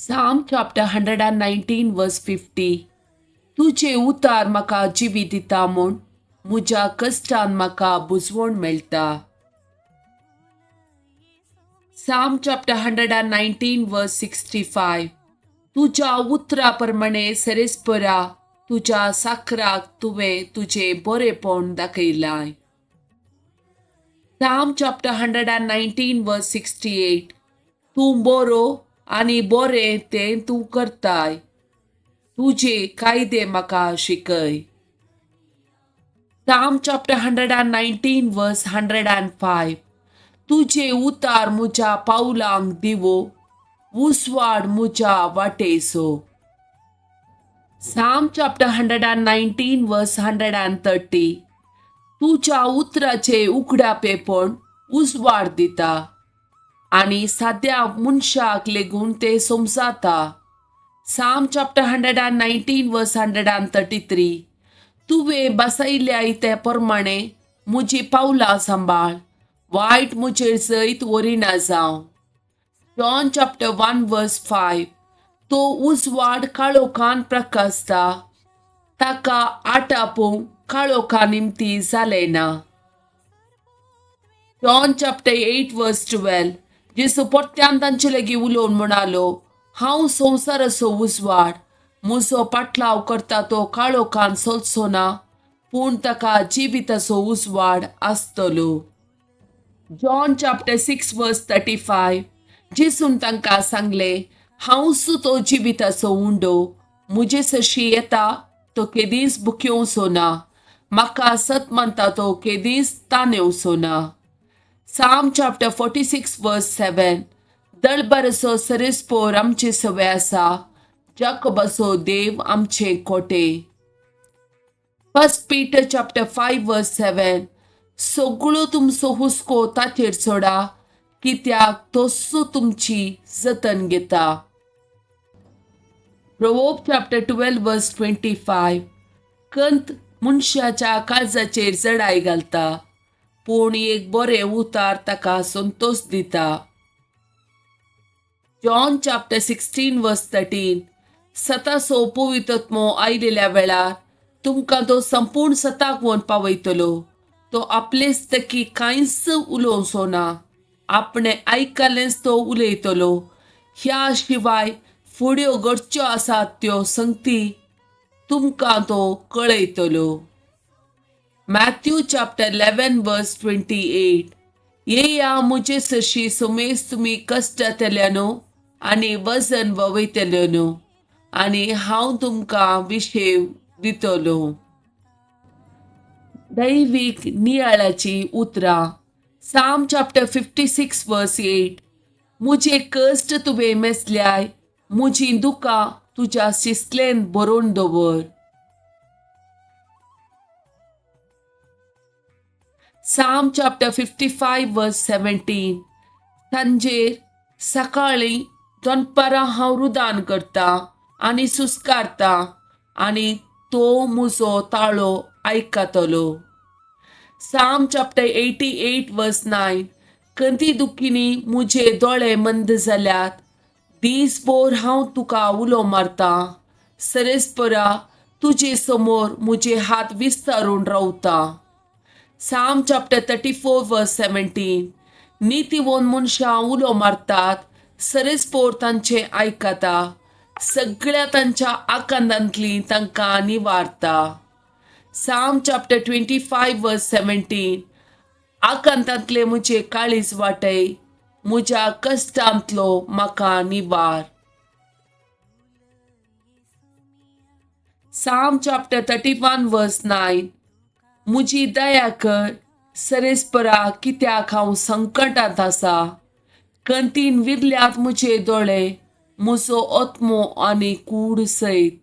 Psalm chapter 119 verse 50. तुजे उतार म्हाका जिवी दिता म्हूण म्हज्या कश्टान म्हाका बुजवण मेळटा. Psalm chapter 119 verse 65. तुज्या उतरा प्रमाणे सरेस्परा तुज्या साकराक तुवें तुजें बरेपण दाखयलां. Psalm chapter 119 verse 68. तूं बरो आनी बरें तें तूं करताय. तुजे कायदे म्हाका शिकय. Psalm chapter 119 verse 105. तुजे उतार म्हज्या पावलांक दिवो, उजवाड म्हज्या वाटेचो. Psalm chapter 119 verse 130. तुज्या उतराचे उगडापेपण उजवाड दिता आनी साद्या मनशाक लेगून ते समजाता. Psalm chapter 119 verse 133. तुवें बसयल्या ते प्रमाणे म्हजी पावलां सांबाळ, वायट म्हजेर जैत व्हरिना जावं. John chapter 1 verse 5. तो उजवाड काळोखान प्रकाशता, ताका आटापूंक काळोखा निमती जालें ना. John chapter 8 verse 12. जेजू परत्यान तांचे लागीं उलोवन म्हणालो, हांव संवसाराचो उजवाड. म्हजो पाटलाव करता तो काळोखान चलचो ना, पूण ताका जिविताचो उजवाड आसतलो. John chapter 6 verse 35. जेजून तांकां सांगलें, हांवच तो जिविताचो उंडो. म्हजे सरशी येता तो केदींच भुकेवचो ना, म्हाका सत मानता तो केदींच तानेवचो ना. Psalm chapter 46 verse 7. दळबाराचो सरेस्पोर आमचे सवे आसा, जाकोबाचो देव आमचे कोटे. First Peter chapter 5 verse 7. सगळो तुमचो हुस्को ताचेर सोडा, कित्याक तोच तुमची जतन घेता. Proverb chapter 12 verse 25. कंत मनशाच्या काळजाचेर जडाय घालता, पूण एक बरें उतार ताका संतोश दिता. John chapter 16 verse 13. सताचो पवित्रत्मो आयलेल्या वेळार तुमकां तो संपूर्ण सताक व्हरून पावयतलो. तो आपलेच तकी कांयच उलोवचो ना, आपणे आयकलेंच तो उलयतलो. ह्या शिवाय फुड्यो घडच्यो आसात त्यो संगती तुमकां तो कळयतलो. Matthew chapter 11 verse 28. येया म्हजे सरशी समेस्त तुमी कश्टांतल्यानो आनी वजन ववयतल्यानो, आनी हांव तुमकां विशेव दितलो. दैवीक नियाळाची उतरां. Psalm chapter 56 verse 8. म्हजे कश्ट तुवें मेजल्याय, म्हजीं दुकां तुज्या शिसलेन बरोवन दवर. Psalm chapter 55 verse 17. सांजेर सकाळीं दनपारां हांव रुदान करता आनी सुस्कारता, आनी तो म्हजो ताळो आयकतलो. Psalm chapter 88 verse 9. कंती दुखींनी म्हजे दोळे मंद जाल्यात, दीसभर हांव तुका उलो मारता. सरेस्परा तुजे समोर म्हजे हात विस्तारून रावता. Psalm chapter 34 verse 17. नितीवंत मनशां उलो मारतात, सरेस्पोर तांचें आयकता, सगळ्या तांच्या आकांतांतली तांकां निवारता. Psalm chapter 25 verse 17. आकांतांतले म्हजे काळीज वाटय, म्हज्या कश्टांतलो म्हाका निवार. Psalm chapter 31 verse 9. म्हजी दया कर सरेस्परा, कित्याक हांव संकटांत आसा. कंतीन विरल्यात म्हजे दोळे, म्हजो आत्मो आनी कूड सयत.